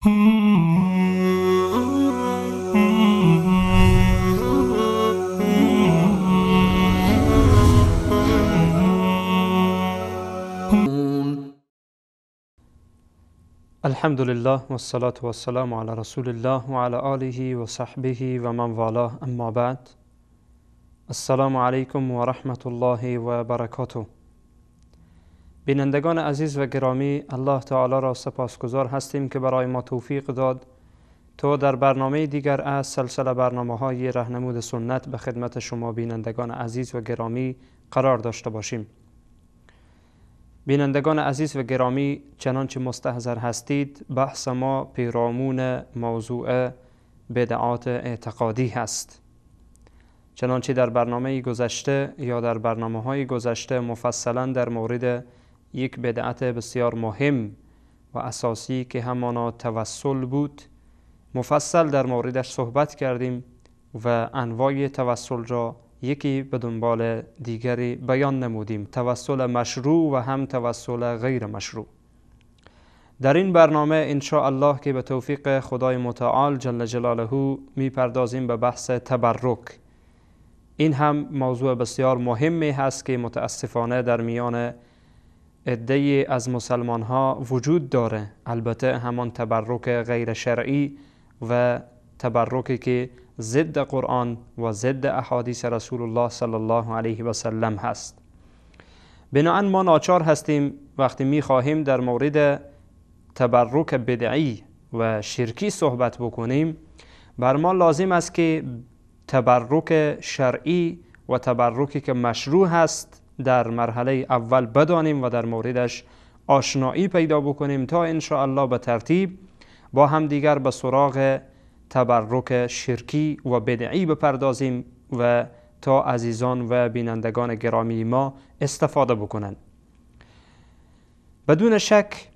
الحمد لله والصلاة والسلام على رسول الله وعلى آله وصحبه ومن والاه، اما بعد. السلام علیکم و رحمت الله و برکاته. بینندگان عزیز و گرامی، الله تعالی را سپاسگزار هستیم که برای ما توفیق داد تا در برنامه دیگر از سلسله برنامه های رهنمود سنت به خدمت شما بینندگان عزیز و گرامی قرار داشته باشیم. بینندگان عزیز و گرامی، چنانچه مستحضر هستید، بحث ما پیرامون موضوع بدعات اعتقادی هست. چنانچه در برنامه گذشته یا در برنامه های گذشته مفصلا در مورد یک بدعت بسیار مهم و اساسی که همانا توسل بود، مفصل در موردش صحبت کردیم و انواع توسل را یکی به دنبال دیگری بیان نمودیم، توسل مشروع و هم توسل غیر مشروع. در این برنامه ان شاء الله که به توفیق خدای متعال جل جلاله میپردازیم به بحث تبرک. این هم موضوع بسیار مهمی هست که متاسفانه در میان عده‌ای از مسلمان ها وجود داره، البته همان تبرک غیر شرعی و تبرکی که ضد قرآن و ضد احادیث رسول الله صلی الله علیه و سلم هست. بنابراین ما ناچار هستیم وقتی میخواهیم در مورد تبرک بدعی و شرکی صحبت بکنیم، بر ما لازم است که تبرک شرعی و تبرکی که مشروع هست در مرحله اول بدانیم و در موردش آشنایی پیدا بکنیم تا ان شاء الله به ترتیب با هم دیگر به سراغ تبرک شرکی و بدعی بپردازیم و تا عزیزان و بینندگان گرامی ما استفاده بکنند. بدون شک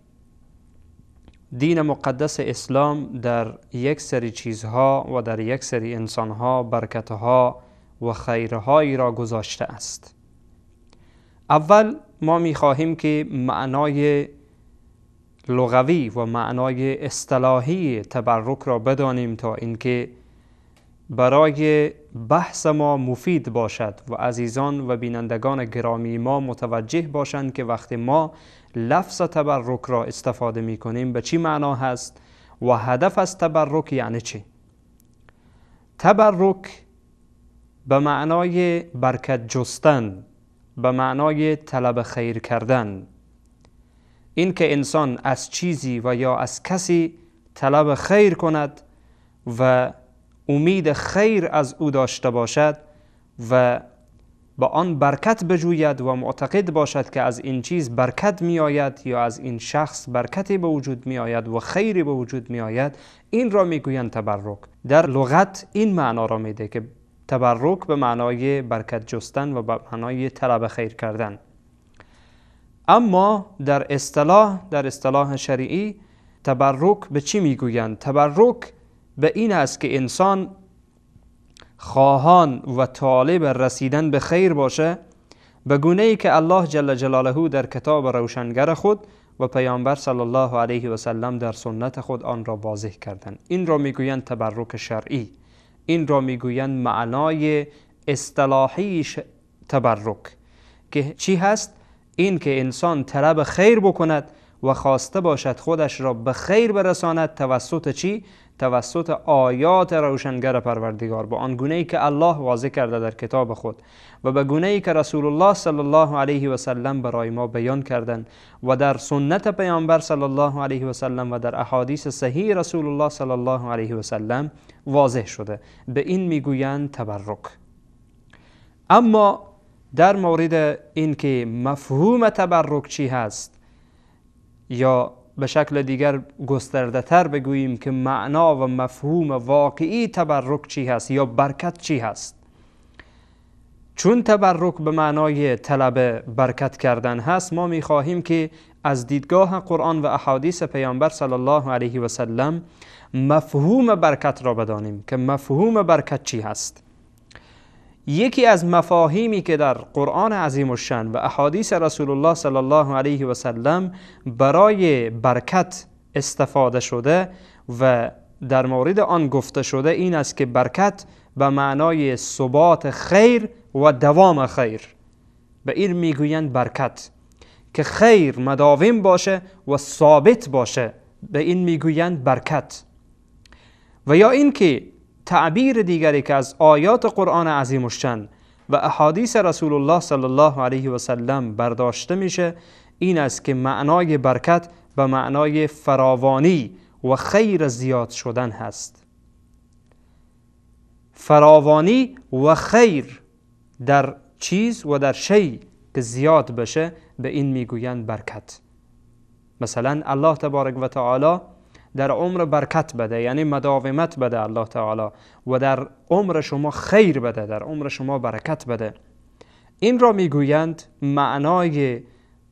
دین مقدس اسلام در یک سری چیزها و در یک سری انسانها برکتها و خیرهایی را گذاشته است. اول ما میخواهیم که معنای لغوی و معنای اصطلاحی تبرک را بدانیم تا اینکه برای بحث ما مفید باشد و عزیزان و بینندگان گرامی ما متوجه باشند که وقتی ما لفظ تبرک را استفاده می کنیم به چی معنا هست و هدف از تبرک یعنی چی. تبرک به معنای برکت جستن، به معنای طلب خیر کردن، این که انسان از چیزی و یا از کسی طلب خیر کند و امید خیر از او داشته باشد و با آن برکت بجوید و معتقد باشد که از این چیز برکت می آید یا از این شخص برکتی به وجود می آید و خیری به وجود می آید، این را می گویند تبرک. در لغت این معنا را میده که تبرک به معنای برکت جستن و به معنای طلب خیر کردن. اما در اصطلاح شرعی تبرک به چی میگویند؟ تبرک به این است که انسان خواهان و طالب رسیدن به خیر باشه، به گونه ای که الله جل جلاله در کتاب روشنگر خود و پیامبر صلی الله علیه و سلم در سنت خود آن را واضح کردند. این را میگویند تبرک شرعی، این را میگویند معنای اصطلاحی تبرک که چی هست؟ این که انسان طلب خیر بکند و خواسته باشد خودش را به خیر برساند توسط چی؟ توسط آیات روشنگر پروردگار، با آن گونه ای که الله واضح کرده در کتاب خود و به گونه ای که رسول الله صلی الله علیه و سلم برای ما بیان کردند و در سنت پیامبر صلی الله علیه و سلم و در احادیث صحیح رسول الله صلی الله علیه و سلم واضح شده. به این میگویند تبرک. اما در مورد اینکه مفهوم تبرک چی هست، یا به شکل دیگر گسترده تر بگوییم که معنا و مفهوم واقعی تبرک چی هست یا برکت چی هست، چون تبرک به معنای طلب برکت کردن هست، ما میخواهیم که از دیدگاه قرآن و احادیث پیامبر صلی الله علیه و سلم مفهوم برکت را بدانیم که مفهوم برکت چی هست. یکی از مفاهیمی که در قرآن عظیم الشأن و احادیث رسول الله صلی الله علیه و سلم برای برکت استفاده شده و در مورد آن گفته شده این است که برکت به معنای ثبات خیر و دوام خیر، به این میگویند برکت، که خیر مداوم باشه و ثابت باشه، به این میگویند برکت. و یا اینکه تعبیر دیگری که از آیات قرآن عظیم الشأن و احادیث رسول الله صلی الله علیه و سلم برداشته میشه این است که معنای برکت به معنای فراوانی و خیر زیاد شدن هست. فراوانی و خیر در چیز و در شی که زیاد بشه به این میگویند برکت. مثلا الله تبارک و تعالی در عمر برکت بده، یعنی مداومت بده الله تعالی، و در عمر شما خیر بده، در عمر شما برکت بده. این را میگویند معنای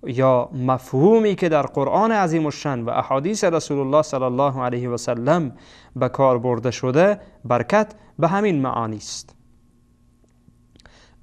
یا مفهومی که در قرآن عظیم الشأن و احادیث رسول الله صلی الله علیه و سلم به کار برده شده، برکت به همین معانی است.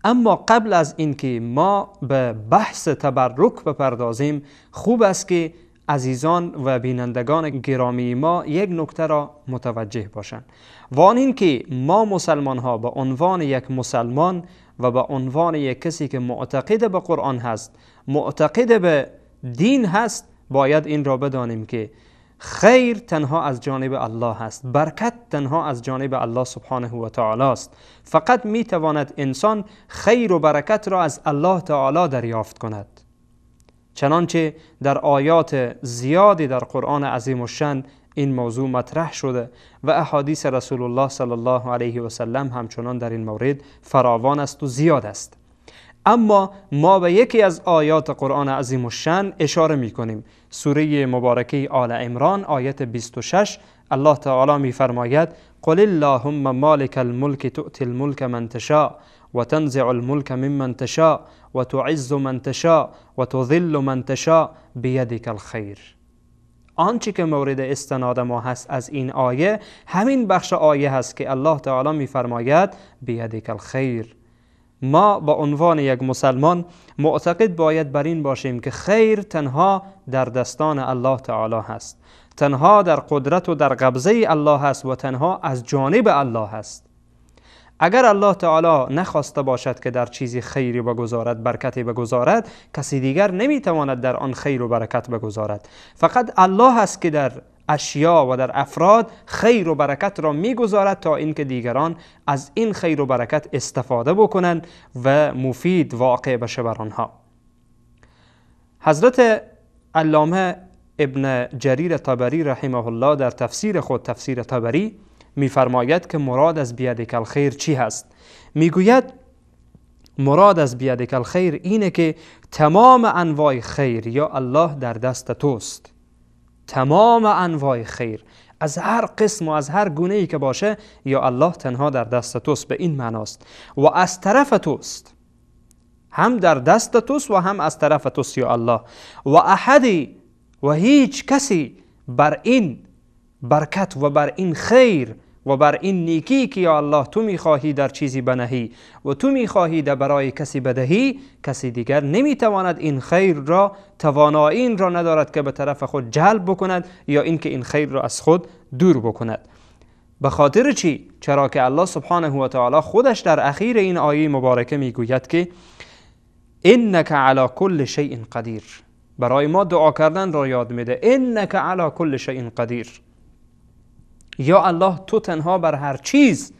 اما قبل از اینکه ما به بحث تبرک بپردازیم، خوب است که عزیزان و بینندگان گرامی ما یک نکته را متوجه باشند، و آن این که ما مسلمان ها به عنوان یک مسلمان و به عنوان یک کسی که معتقد به قرآن هست، معتقد به دین هست، باید این را بدانیم که خیر تنها از جانب الله هست، برکت تنها از جانب الله سبحانه و تعالی است. فقط می تواند انسان خیر و برکت را از الله تعالی دریافت کند، چنانچه در آیات زیادی در قرآن عظیم الشأن این موضوع مطرح شده و احادیث رسول الله صلی الله علیه و سلم همچنان در این مورد فراوان است و زیاد است. اما ما به یکی از آیات قرآن عظیم الشأن اشاره می کنیم. سوره مبارکه آل عمران آیت 26 الله تعالی می فرماید: قل اللهم مالک الملک تؤتی الملک من تشاء و تنزع الملک ممن تشاء و تعز من تشاء و تذل من تشاء بیدک الخیر. آنچه که مورد استناد ما هست از این آیه همین بخش آیه هست که الله تعالی میفرماید بیدک الخیر. ما با عنوان یک مسلمان معتقد باید بر این باشیم که خیر تنها در دستان الله تعالی هست، تنها در قدرت و در قبضه الله هست و تنها از جانب الله هست. اگر الله تعالی نخواسته باشد که در چیزی خیری بگذارد، برکتی بگذارد، کسی دیگر نمیتواند در آن خیر و برکت بگذارد. فقط الله است که در اشیا و در افراد خیر و برکت را میگذارد تا اینکه دیگران از این خیر و برکت استفاده بکنند و مفید واقع بشه بر آنها. حضرت علامه ابن جریر طبری رحمه الله در تفسیر خود، تفسیر طبری، میفرماید که مراد از بیدک الخیر چی هست؟ میگوید مراد از بیدک الخیر اینه که تمام انواع خیر یا الله در دست توست. تمام انواع خیر از هر قسم و از هر گونه ای که باشه یا الله تنها در دست توست، به این معناست، و از طرف توست، هم در دست توست و هم از طرف توست یا الله. و احدی و هیچ کسی بر این برکت و بر این خیر و بر این نیکی که یا الله تو میخواهی در چیزی بنهی و تو میخواهی در برای کسی بدهی، کسی دیگر نمیتواند این خیر را، توانایی این را ندارد که به طرف خود جلب بکند یا اینکه این خیر را از خود دور بکند. به خاطر چی؟ چرا که الله سبحانه و تعالی خودش در اخیر این آیه مبارکه میگوید که انک علی کل شیء قدیر. برای ما دعا کردن را یاد میده، انک علی کل شیء قدیر. یا الله تو تنها بر هر چیز،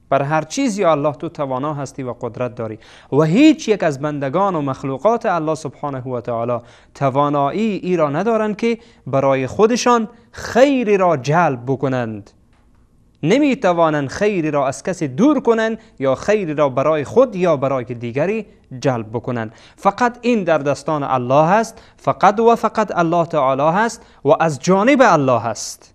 بر هر چیز یا الله تو توانا هستی و قدرت داری و هیچ یک از بندگان و مخلوقات الله سبحانه و تعالی توانایی ای را ندارند که برای خودشان خیری را جلب بکنند. نمی توانند خیری را از کسی دور کنند یا خیری را برای خود یا برای دیگری جلب بکنند. فقط این در دستان الله هست، فقط و فقط الله تعالی هست و از جانب الله هست.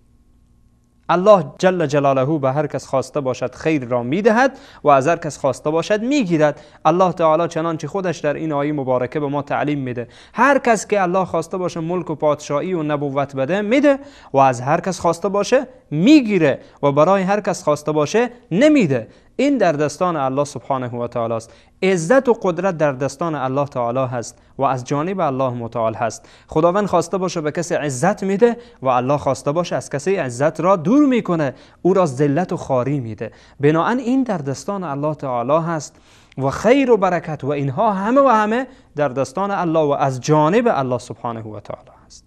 الله جل جلاله به هر کس خواسته باشد خیر را میدهد و از هر کس خواسته باشد میگیرد. الله تعالی چنانچه خودش در این آیه مبارکه به ما تعلیم میده، هر کس که الله خواسته باشه ملک و پادشاهی و نبوت بده میده و از هر کس خواسته باشه میگیره و برای هر کس خواسته باشه نمیده. این در دستان الله سبحانه و تعالی است. عزت و قدرت در دستان الله تعالی هست و از جانب الله متعال هست. خداوند خواسته باشه به کسی عزت میده و الله خواسته باشه از کسی عزت را دور میکنه، او را ذلت و خواری میده. بنابراین این در دستان الله تعالی هست و خیر و برکت و اینها همه و همه در دستان الله و از جانب الله سبحانه و تعالی هست.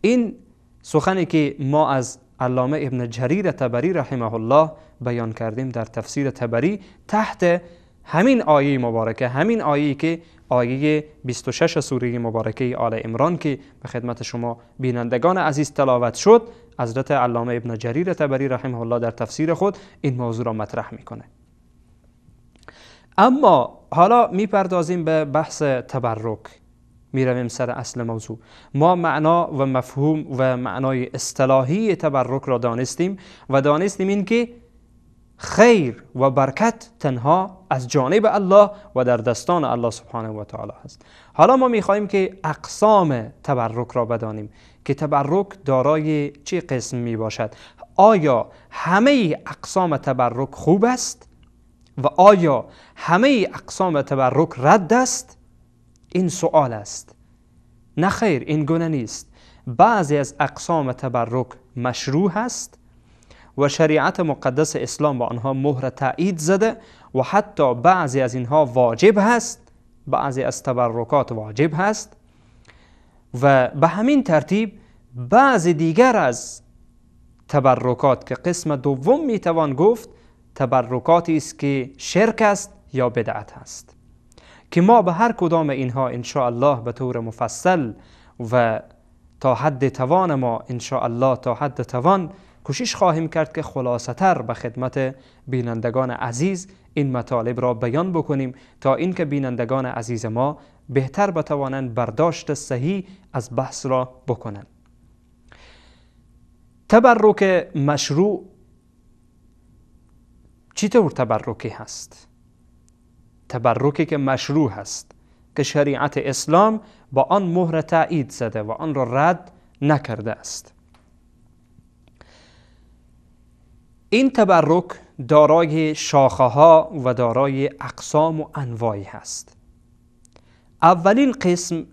این سخنی که ما از علامه ابن جریر طبری رحمه الله بیان کردیم در تفسیر طبری تحت همین آیه مبارکه، همین آیه که آیه 26 سوره مبارکه آل عمران که به خدمت شما بینندگان عزیز تلاوت شد، حضرت علامه ابن جریر طبری رحمه الله در تفسیر خود این موضوع را مطرح میکنه. اما حالا میپردازیم به بحث تبرک، میرویم سر اصل موضوع. ما معنا و مفهوم و معنای اصطلاحی تبرک را دانستیم و دانستیم این که خیر و برکت تنها از جانب الله و در دستان الله سبحانه و تعالی هست. حالا ما میخواهیم که اقسام تبرک را بدانیم که تبرک دارای چه قسم میباشد. آیا همه اقسام تبرک خوب است و آیا همه اقسام تبرک رد است؟ این سوال است. نه خیر، این گونه نیست. بعضی از اقسام تبرک مشروع هست و شریعت مقدس اسلام با آنها مهر تایید زده و حتی بعضی از اینها واجب هست، بعضی از تبرکات واجب هست و به همین ترتیب بعضی دیگر از تبرکات که قسم دوم میتوان گفت تبرکاتی است که شرک است یا بدعت است، که ما به هر کدام اینها انشاءالله به طور مفصل و تا حد توان ما انشاءالله تا حد توان کوشش خواهیم کرد که خلاصه تر به خدمت بینندگان عزیز این مطالب را بیان بکنیم تا اینکه بینندگان عزیز ما بهتر بتوانند برداشت صحیح از بحث را بکنند. تبرک مشروع چطور تبرکی هست؟ تبرکی که مشروع هست، که شریعت اسلام با آن مهر تایید زده و آن را رد نکرده است. این تبرک دارای شاخه ها و دارای اقسام و انواعی هست. اولین قسم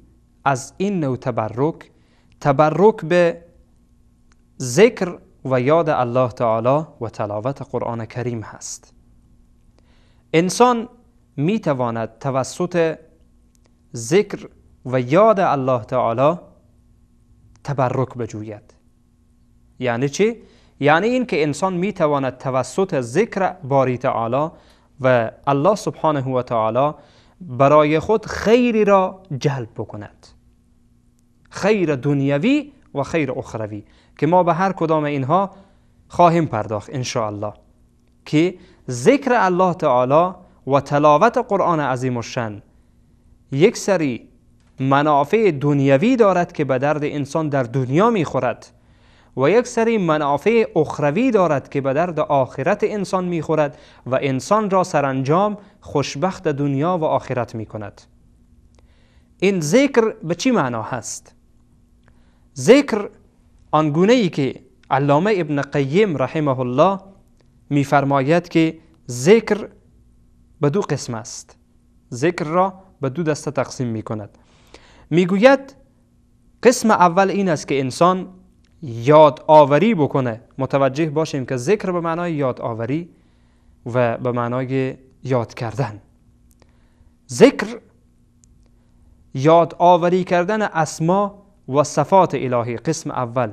از این نوع تبرک، تبرک به ذکر و یاد الله تعالی و تلاوت قرآن کریم هست. انسان می تواند توسط ذکر و یاد الله تعالی تبرک بجوید. یعنی چی؟ یعنی این که انسان می تواند توسط ذکر باری تعالی و الله سبحانه و تعالی برای خود خیری را جلب بکند، خیر دنیوی و خیر اخروی، که ما به هر کدام اینها خواهیم پرداخت انشاءالله. که ذکر الله تعالی و تلاوت قرآن عظیم الشأن یک سری منافع دنیوی دارد که به درد انسان در دنیا میخورد و یک سری منافع اخروی دارد که به درد آخرت انسان میخورد و انسان را سرانجام خوشبخت دنیا و آخرت میکند. این ذکر به چی معنا هست؟ ذکر آنگونه ای که علامه ابن قیم رحمه الله میفرماید که ذکر به دو قسم است. ذکر را به دو دسته تقسیم میکند. میگوید قسم اول این است که انسان یاد آوری بکنه. متوجه باشیم که ذکر به معنای یاد آوری و به معنای یاد کردن. ذکر یاد آوری کردن اسما و صفات الهی، قسم اول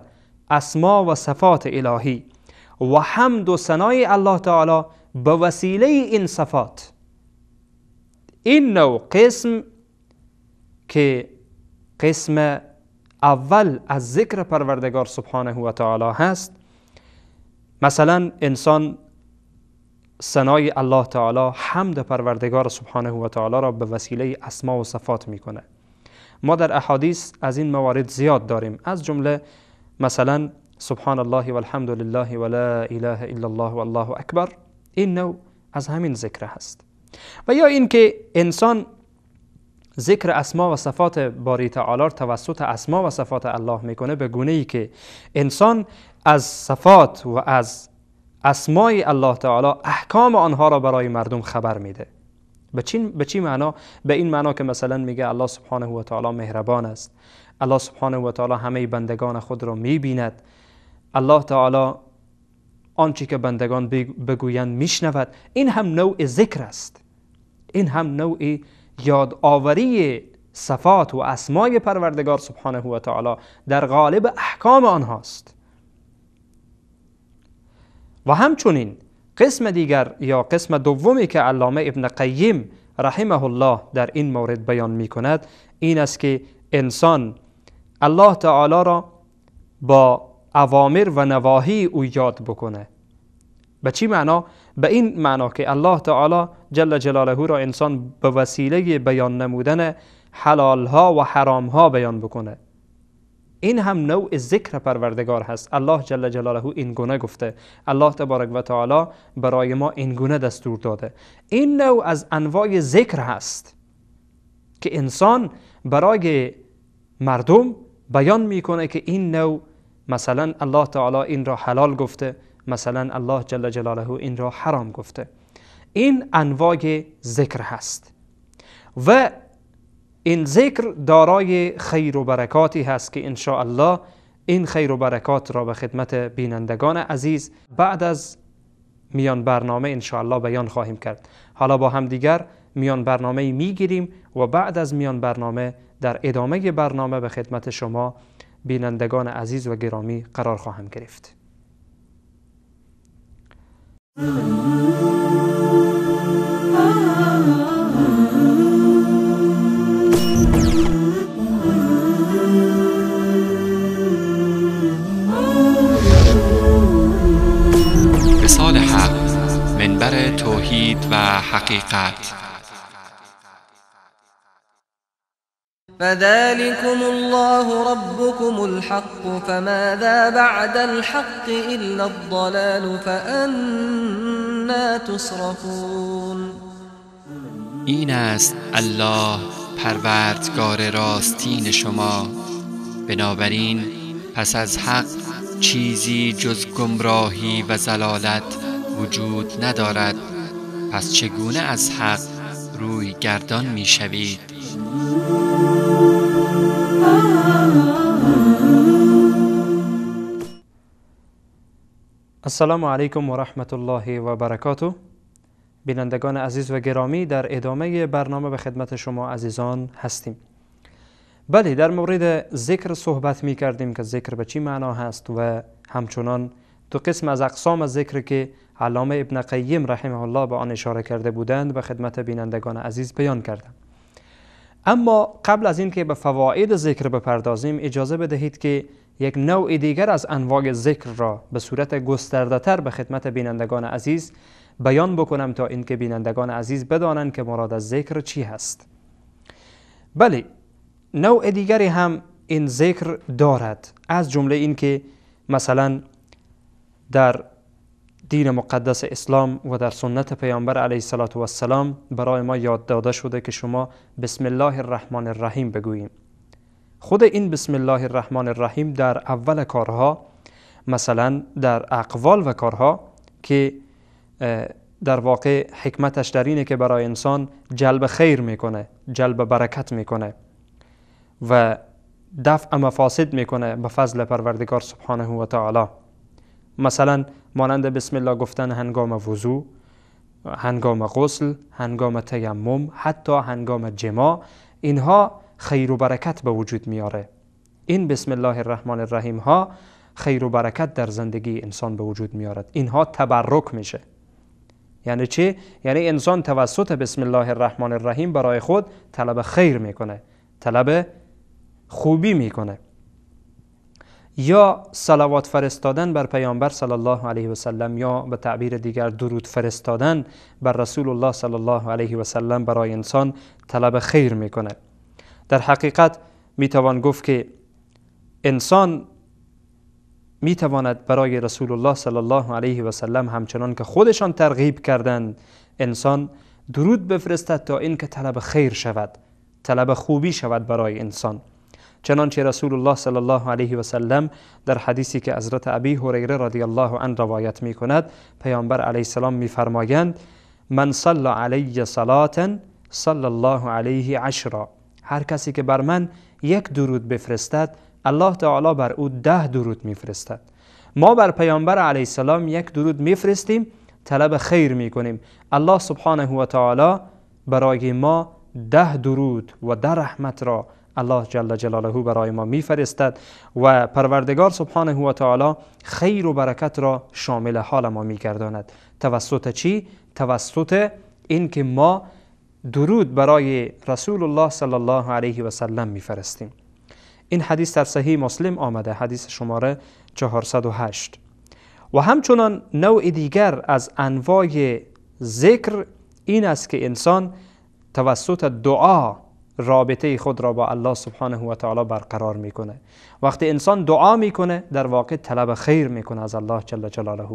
اسما و صفات الهی و حمد و ثنای الله تعالی به وسیله این صفات. این نوع قسم که قسم اول از ذکر پروردگار سبحانه و تعالی هست، مثلا انسان ثنای الله تعالی، حمد پروردگار سبحانه و تعالی را به وسیله اسما و صفات میکنه. ما در احادیث از این موارد زیاد داریم، از جمله مثلا سبحان الله والحمد لله ولا اله الا الله والله اکبر. این نوع از همین ذکر هست. و یا اینکه انسان ذکر اسما و صفات باری تعالی توسط اسما و صفات الله میکنه، به گونه ای که انسان از صفات و از اسمای الله تعالی احکام آنها را برای مردم خبر میده. به چی معنا؟ به این معنا که مثلا میگه الله سبحانه و تعالی مهربان است، الله سبحانه و تعالی همه بندگان خود را میبیند، الله تعالی آنچه که بندگان بگویند میشنود. این هم نوع ذکر است، این هم نوع یادآوری صفات و اسمای پروردگار سبحانه و تعالی در غالب احکام آنهاست. و همچنین قسم دیگر یا قسم دومی که علامه ابن قیم رحمه الله در این مورد بیان می کند این است که انسان الله تعالی را با اوامر و نواهی او یاد بکنه. به چی معنا؟ به این معنا که الله تعالی جل جلاله را انسان به وسیله بیان نمودن حلال ها و حرام ها بیان بکنه. این هم نوع ذکر پروردگار هست. الله جل جلاله این گونه گفته، الله تبارک و تعالی برای ما این گونه دستور داده. این نوع از انواع ذکر هست که انسان برای مردم بیان میکنه که این نوع مثلا الله تعالی این را حلال گفته، مثلا الله جل جلاله این را حرام گفته. این انواع ذکر هست و این ذکر دارای خیر و برکاتی هست که انشاءالله این خیر و برکات را به خدمت بینندگان عزیز بعد از میان برنامه انشاءالله بیان خواهیم کرد. حالا با هم دیگر میان برنامه میگیریم و بعد از میان برنامه در ادامه برنامه به خدمت شما بینندگان عزیز و گرامی قرار خواهم گرفت. وصال حق، منبر توحید و حقیقت. فذلكم الله ربكم الحق فماذا بعد الحق إلا الضلال فأنا تصرفون. این است الله پروردگار راستین شما، بنابراین پس از حق چیزی جز گمراهی و ضلالت وجود ندارد، پس چگونه از حق روی گردان می شوید؟ السلام علیکم و رحمت الله و برکاته. بینندگان عزیز و گرامی، در ادامه برنامه به خدمت شما عزیزان هستیم. بله، در مورد ذکر صحبت می کردیم که ذکر به چی معنا هست و همچنان دو قسم از اقسام ذکر که علامه ابن قیم رحمه الله به آن اشاره کرده بودند به خدمت بینندگان عزیز بیان کردم. اما قبل از اینکه به فواید ذکر بپردازیم، اجازه بدهید که یک نوع دیگر از انواع ذکر را به صورت گسترده تر به خدمت بینندگان عزیز بیان بکنم تا اینکه بینندگان عزیز بدانند که مراد از ذکر چی هست. بله، نوع دیگری هم این ذکر دارد، از جمله اینکه مثلا در دین مقدس اسلام و در سنت پیامبر علیه السلام برای ما یاد داده شده که شما بسم الله الرحمن الرحیم بگوییم. خود این بسم الله الرحمن الرحیم در اول کارها، مثلا در اقوال و کارها که در واقع حکمتش در اینه که برای انسان جلب خیر میکنه، جلب برکت میکنه و دفع مفاسد میکنه به فضل پروردگار سبحانه و تعالی. مثلا مانند بسم الله گفتن هنگام وضو، هنگام غسل، هنگام تیمم، حتی هنگام جماع، اینها خیر و برکت به وجود میاره. این بسم الله الرحمن الرحیم ها خیر و برکت در زندگی انسان به وجود میارد. اینها تبرک میشه. یعنی چی؟ یعنی انسان توسط بسم الله الرحمن الرحیم برای خود طلب خیر میکنه، طلب خوبی میکنه. یا صلوات فرستادن بر پیامبر صلی الله علیه و سلم، یا به تعبیر دیگر درود فرستادن بر رسول الله صلی الله علیه و سلم برای انسان طلب خیر میکنه. در حقیقت میتوان گفت که انسان میتواند برای رسول الله صلی الله علیه و سلم همچنان که خودشان ترغیب کردند انسان درود بفرستد تا اینکه طلب خیر شود، طلب خوبی شود برای انسان. چنانچه رسول الله صلی الله علیه و سلم در حدیثی که حضرت ابی هریره رضی الله عنه روایت می کند، پیامبر علیه السلام می فرمایند من صلی علی صلاة صلی الله علیه عشرا، هر کسی که بر من یک درود بفرستد الله تعالی بر او 10 درود میفرستد. ما بر پیامبر علیه السلام یک درود میفرستیم، طلب خیر میکنیم، الله سبحانه و تعالی برای ما 10 درود و 10 رحمت را الله جل جلاله برای ما میفرستد و پروردگار سبحانه و تعالی خیر و برکت را شامل حال ما میگرداند. توسط چی؟ توسط اینکه ما درود برای رسول الله صلی الله علیه و سلم میفرستیم. این حدیث در صحیح مسلم آمده، حدیث شماره 408. و همچنان نوع دیگر از انواع ذکر این است که انسان توسط دعا رابطه خود را با الله سبحانه و تعالی برقرار میکنه. وقتی انسان دعا میکنه در واقع طلب خیر میکنه از الله جل جلاله.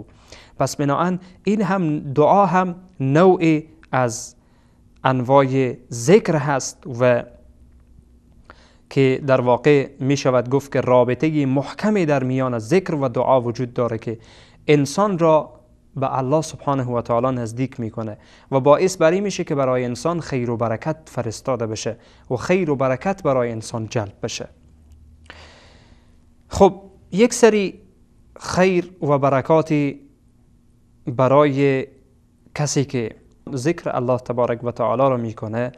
پس بناهن این هم دعا هم نوعی از انواع ذکر هست و که در واقع می شود گفت که رابطه محکمی در میان ذکر و دعا وجود داره که انسان را به الله سبحانه و تعالی نزدیک میکنه و باعث بر این میشه که برای انسان خیر و برکت فرستاده بشه و خیر و برکت برای انسان جلب بشه. خب یک سری خیر و برکاتی برای کسی که ذکر الله تبارک و تعالی را میکنه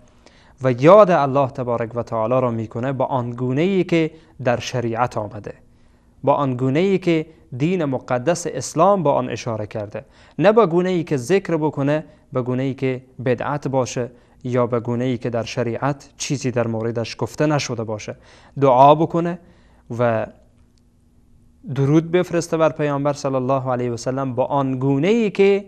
و یاد الله تبارک و تعالی را میکنه با آن گونه ای که در شریعت آمده، با آن گونه ای که دین مقدس اسلام با آن اشاره کرده، نه با گونه ای که ذکر بکنه به گونه ای که بدعت باشه یا به گونه ای که در شریعت چیزی در موردش گفته نشده باشه. دعا بکنه و درود بفرسته بر پیامبر صلی الله علیه و سلم با آن گونه ای که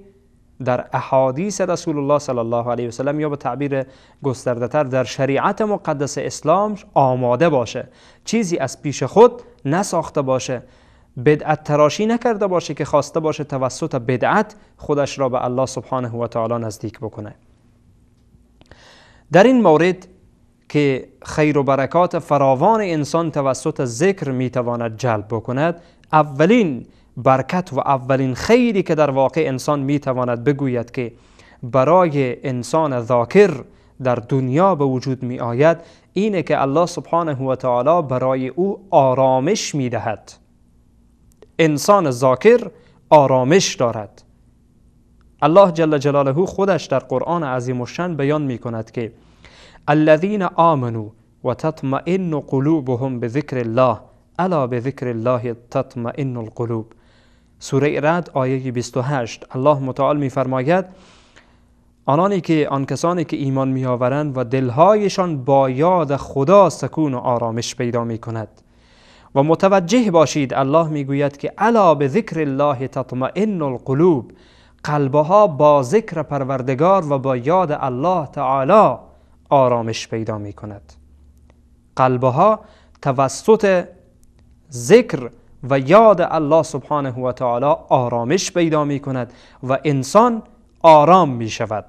در احادیث رسول الله صلی الله علیه و سلم یا به تعبیر گسترده تر در شریعت مقدس اسلام آماده باشه، چیزی از پیش خود نساخته باشه، بدعت تراشی نکرده باشه که خواسته باشه توسط بدعت خودش را به الله سبحانه و تعالی نزدیک بکنه. در این مورد که خیر و برکات فراوان انسان توسط ذکر میتواند جلب بکند، اولین برکت و اولین خیری که در واقع انسان میتواند بگوید که برای انسان ذاکر در دنیا به وجود می آید اینه که الله سبحانه و تعالی برای او آرامش میدهد. انسان ذاکر آرامش دارد. الله جل جلاله خودش در قرآن عظیم الشان بیان می کند که الذین آمنوا و تطمئن قلوبهم بذکر الله الا بذکر الله تطمئن القلوب. سوره رعد آیه 28 الله متعال می‌فرماید آنانی که آن کسانی که ایمان می‌آورند و دلهایشان با یاد خدا سکون و آرامش پیدا می‌کند. و متوجه باشید الله می‌گوید که الا بذکر الله تطمئن القلوب، قلبها با ذکر پروردگار و با یاد الله تعالی آرامش پیدا می‌کند. قلبها توسط ذکر و یاد الله سبحانه و تعالی آرامش پیدا می کند و انسان آرام می شود.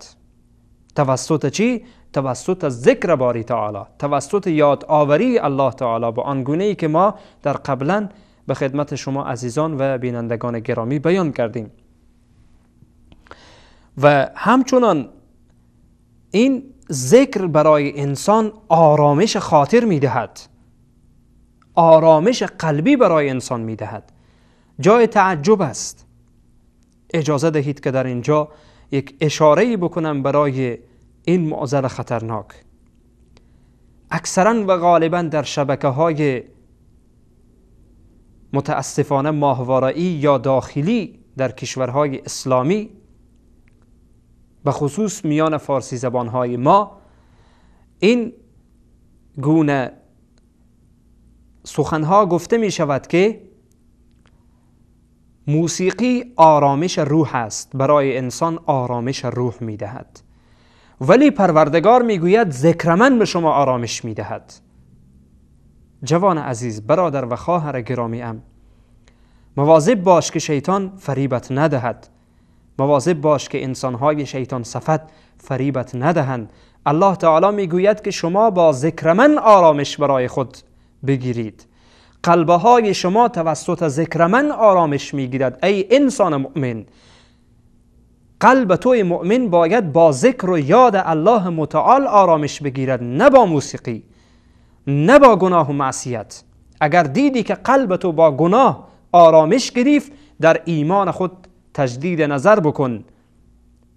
توسط چی؟ توسط ذکر باری تعالی، توسط یاد آوری الله تعالی با آن گونه ای که ما در قبلا به خدمت شما عزیزان و بینندگان گرامی بیان کردیم. و همچنان این ذکر برای انسان آرامش خاطر می دهد، آرامش قلبی برای انسان می دهد. جای تعجب است. اجازه دهید که در اینجا یک اشاره‌ای بکنم برای این معضل خطرناک. اکثرا و غالبا در شبکه‌های متاسفانه ماهواره‌ای یا داخلی در کشورهای اسلامی، به خصوص میان فارسی زبانهای ما، این گونه سخنها گفته می شود که موسیقی آرامش روح است، برای انسان آرامش روح می دهد، ولی پروردگار می گوید ذکر من به شما آرامش می دهد. جوان عزیز، برادر و خواهر گرامی ام، مواظب باش که شیطان فریبت ندهد، مواظب باش که انسانهای شیطان صفت فریبت ندهند. الله تعالی می گوید که شما با ذکر من آرامش برای خود بگیرید. قلبهای شما توسط ذکر من آرامش میگیرد. ای انسان مؤمن، قلب توی مؤمن باید با ذکر و یاد الله متعال آرامش بگیرد، نه با موسیقی، نه با گناه و معصیت. اگر دیدی که قلب تو با گناه آرامش گرفت، در ایمان خود تجدید نظر بکن،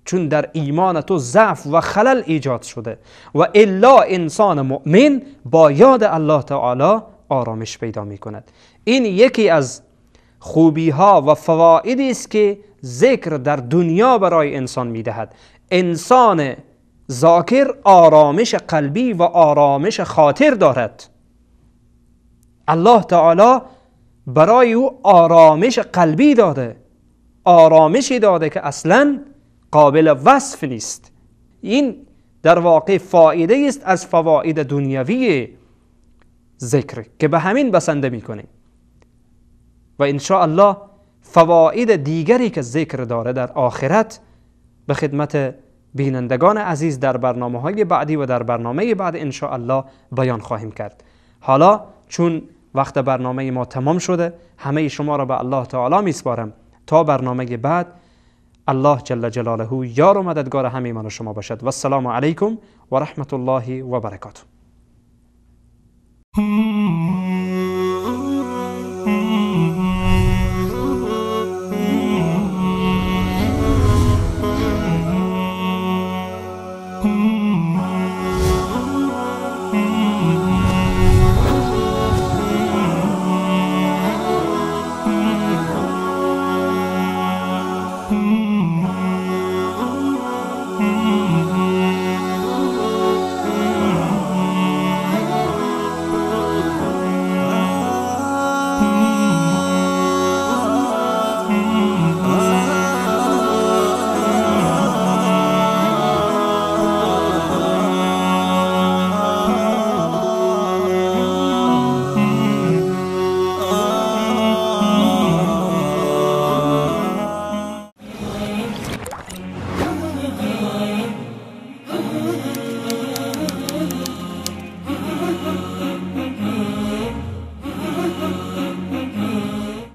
چون در ایمان تو ضعف و خلل ایجاد شده. و الا انسان مؤمن با یاد الله تعالی آرامش پیدا می کند. این یکی از خوبی ها و فوایدی است که ذکر در دنیا برای انسان می دهد. انسان ذاکر آرامش قلبی و آرامش خاطر دارد. الله تعالی برای او آرامش قلبی داده، آرامشی داده که اصلا قابل وصف نیست. این در واقع فایده است از فواید دنیوی ذکر که به همین بسنده میکنیم. و ان شاء الله فواید دیگری که ذکر داره در آخرت به خدمت بینندگان عزیز در برنامه های بعدی و در برنامه بعد ان شاء الله بیان خواهیم کرد. حالا چون وقت برنامه ما تمام شده، همه شما را به الله تعالی میسپارم تا برنامه بعد. الله جل جلاله یار و مددگار همه من و شما باشد. و السلام علیکم و رحمت الله و برکاته.